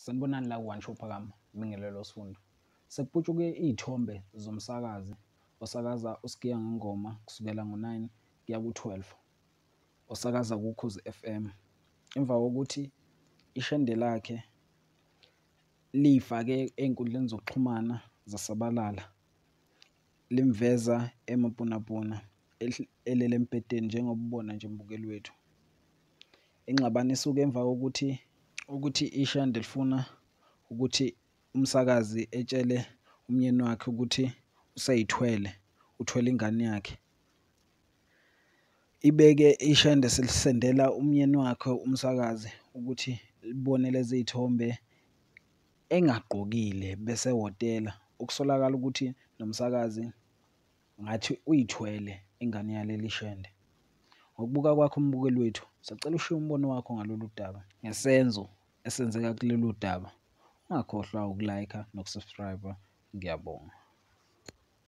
Sanibonani la ku-One Show Phakama, ngibingelele Sifundo. Sekuputshuke iy'thombe zomsakazi osakaza uSigiya Ngengoma kusukela ngo-9 kuya ku-12, osakaza kuKhozi FM. Emva kokuthi ishende lakhe liy'fake ey'nkundleni zokuxhumana zasabalala, limveza emapunapuna elele embhedeni njengoba ubona nje mbukeli wethu. Ingxabano isuke emva kokuthi ukuthi ishende lifuna ukuthi umsakazi etshele umyeni wakhe ukuthi usey'thwele, uthwele ingane yakhe. Ibeke ishende selisendela umyeni wakhe umsakazi ukuthi libone lezi y'thombe engagqokile besehhotela. Okusolakala ukuthi nomsakazi ngathi uyithwele ingane yaleli shende. Ngokubuka kwakho mbukeli wethu, sacela ushiye umbono wakho ngalolu daba, ngesenzo esenzeka kulolu daba. Ungakhohlwa uku-like noku-subscribe. Ngiyabonga.